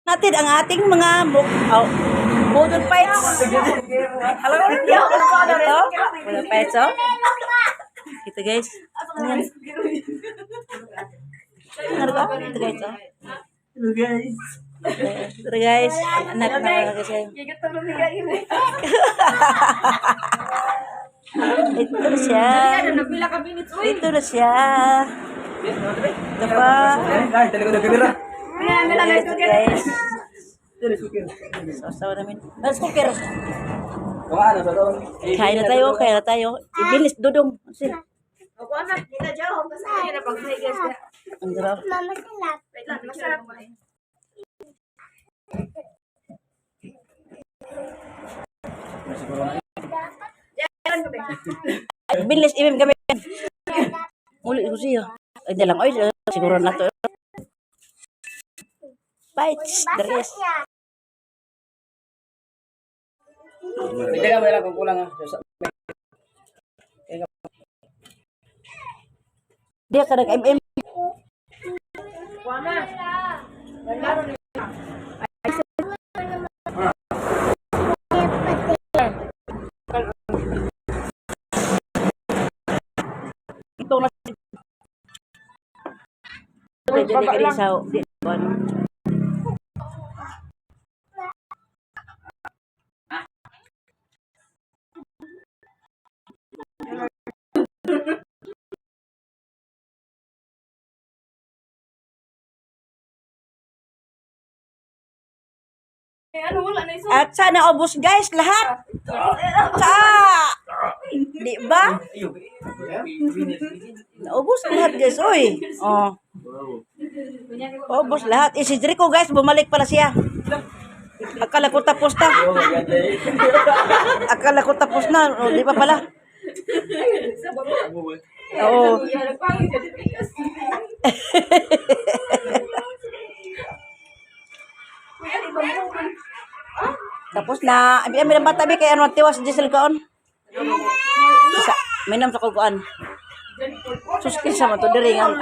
Natin ang ating mga oh, boodle fights. Hello? Ito, boodle fights, oh. Ito, guys. Ano yan? Ano ba? Ito, guys, oh. Hello, guys. Ito, guys. Ang anak na guys. Ito na siya. Nagpila ka minutes, uy. Ito na siya. Ito pa. Ay, talaga na kamera. Ito, guys. Sasawa namin. Let's cooker. Kung ano, sa doon. Kain na tayo, kain na tayo. Ibilis, Dudong. Sige. Ako anak, nila dyan. Basta yun na pag guys. Ang sarap. Mama, salap. Wait lang, masarap. Ay, bilis, ibim kami. Muli ko siya. Ay, dalang. Ay, siguro na to. Bites, the rest. Hindi ka lang kung kulang ah. Di ka nag-MM. Ito na. Dili ka sa di ano. Eh, ano, wala na iso. At sana ubos, guys, lahat. Sa! Di ba? Naubos lahat, guys, oy. Oh. Ubos lahat. Eh, si Jericho, guys, bumalik pala siya. Akala ko tapos na. Akala ko tapos na. O, di ba pala? Oo. Nagpangit siya dito. Kuya, di ba mo? Tapos na. Abi, abi, bata, abi, kay ano, tiwas, Giselle kaon. Sa, minam sa kukuan. Sus, kinsa man to, diri nga.